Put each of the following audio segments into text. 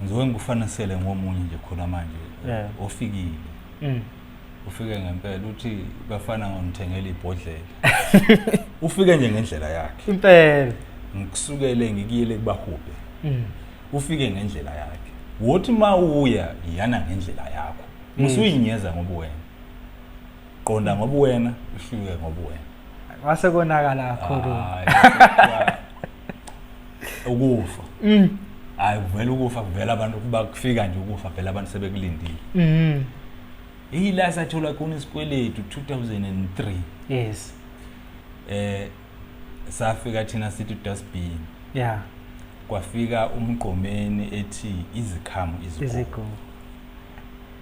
Ngizoke ngikufanisele ngomunye nje khona manje ofikile. Ufike ngempela uthi bafana ngongithengela ibhodlela. Ufike nje ngendlela yakhe. Impela. Ngikusukele ngikuyele kubahubhe. Ufike ngendlela yakhe. Wothi mawuya yana ngendlela yakho. Musuyinyeza ngoba wena. Qonda ngoba wena, uhluke ngoba wena. Wase konakala kakhulu. Ukufa. Hayi kuvela ukufa, kuvela abantu kuba kufika nje ukufa vele abantu sebekulindile. Ila sathola khona isikweletu 2003. Yes. Safika thina sithi dustbin. Yeah. Kwafika umgqomeni ethi izikhamu izigugu. Izigugu.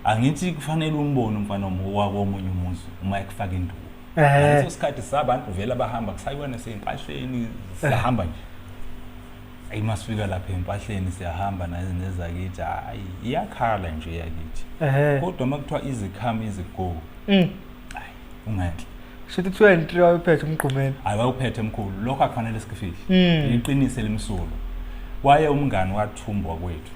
Angithi kufanele umbone umfana wakomunye umuzi uma ekufaka induku. Ngaleso sikhathi sabantu vele abahamba kusayiwa nasempahleni siyahamba nje. Ayi masifika lapha empahleni siyahamba nezakithi, hayi iyakhala nje yakithi. Kodwa uma kuthiwa izikhamu izigugu. Hayi ungenhla. Shuthi 23 wayuphethe umgqumeni. Hayi wayuphethe mkhulu, lokho akufanele sikufihle. Iqinise limsulo. Waye umngani wathumbwa kwethu.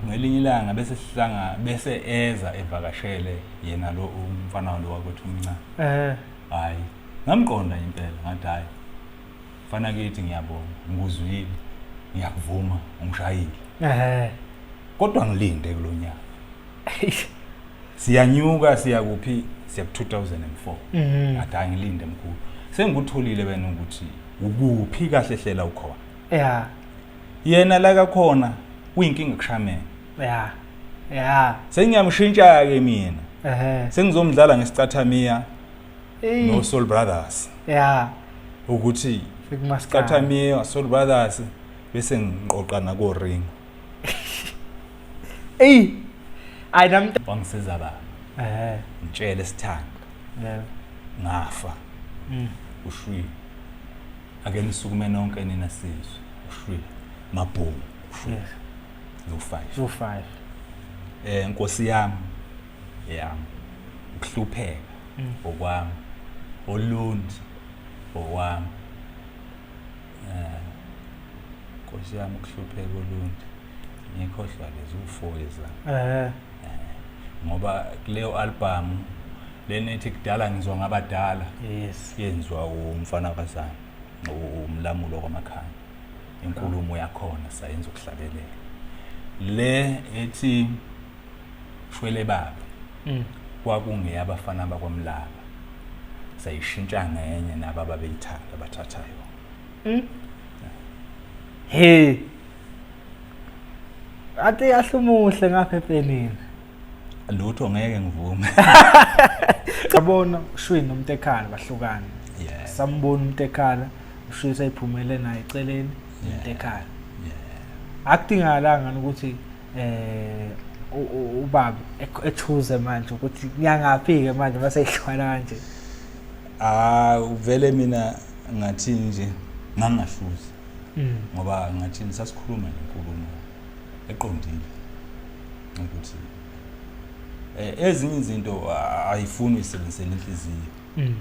Ngelinye ilanga bese sihlanga bese eza evakashele yena lo umfana lo wakwethu omncane. Hayi ngamqonda impela ngathi hayi mfana kithi ngiyabonga ngikuzwile ngiyakuvuma ungishayile. Kodwa ngilinde kulonyaka. Siyanyuka siya kuphi siya ku 2004. Ngathi hayi ngilinde mkhulu. Sengikutholile wena ukuthi ukuphi kahle hlela ukhona. Yeah. Yena la kakhona uyinkinga kushamela. Yeah. Yeah. Sengiyamshintsha ke mina. Sengizomdlala ngesicathamiya no Soul Brothers. Yeah. Ukuthi sicathamiya Soul Brothers bese ngiqoqa nako ring. Ey. Ay nam wangisiza baba. Ngitshele sithanda. Yeah. Ngafa. Ushwi. Ake nisukume nonke nina sizwe. Ushwi. Mabhungu. Ushwi. Yes. Zo5. Zo5. Nkosi yami. Yami. Ukuhlupheka okwami. Olundi okwami. Nkosi yami ukuhlupheka olundi. Ngikhohlwa lezi u4 ezami. Ngoba kuleyo album lenethi kudala ngizwa ngabadala. Yes. Yenziwa umfana kaZana, umlamulo kwamakhaya. Inkulumo yakhona sayenza ukuhlabelela. Le ethi shwele baba. Kwakungeyabafana bakwamlaba. Sayishintsha ngenye nabo ababeyithanda bathatha yona. Hey. Ate yahlumuhle ngapha epenini. Lutho ngeke ngivume. Yabona ushwini nomuntu ekhala bahlukana. Yeah. Sambona umuntu ekhala ushwini seyiphumele naye eceleni umuntu ekhala. Yeah. Akudingakalanga ukuthi ubaba echoose manje ukuthi ngiyangaphi ke manje mase ihlwana kanje. Ah vele mina ngathi nje ngangahluzi. Ngoba ngathi sasikhuluma nenkulumo eqondile ukuthi ezinye izinto ayifuni uyisebenzisele inhliziyo.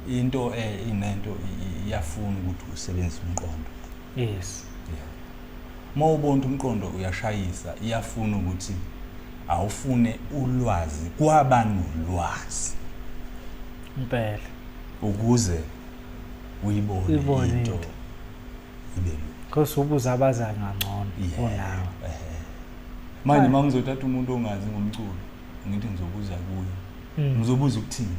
Into inento iyafuna ukuthi usebenzise umqondo. Yes. Yeah. Uma ubona umqondo uyashayisa iyafuna ukuthi awufune ulwazi kwabanolwazi. Impela. Ukuze uyibone into ibe lula. Because ubuza abazali ngcono kunawe. Manje mangizothatha umuntu ongazi ngomculo ngithi ngizobuza kuye. Ngizobuza ukuthini?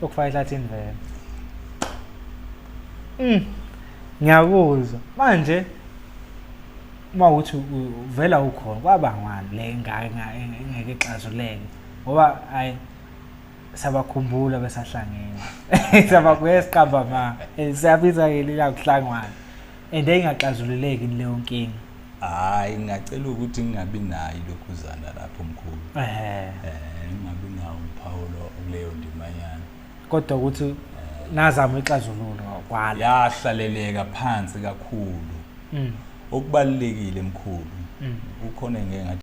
Ukufaka ihlathini vele. Ngiyakuzwa. Manje uma uthi uvela ukhona kwabangwani le ingaka engeke ixazuleke ngoba hayi sabakhumbula besahlangene. Sabakuye siqamba ma siyabiza ke likakuhlangwana. And engaxazululeki leyo nkinga. Hayi ngingacela ukuthi ngingabi nayo lokhuzana lapho mkhulu. Ngingabi nawo umphawulo kuleyo ndimanyana. Kodwa ukuthi nazama ixazululo kwala. Yahlaleleka phansi kakhulu. Okubalekile mkhulu. Kukhona engeke ngathi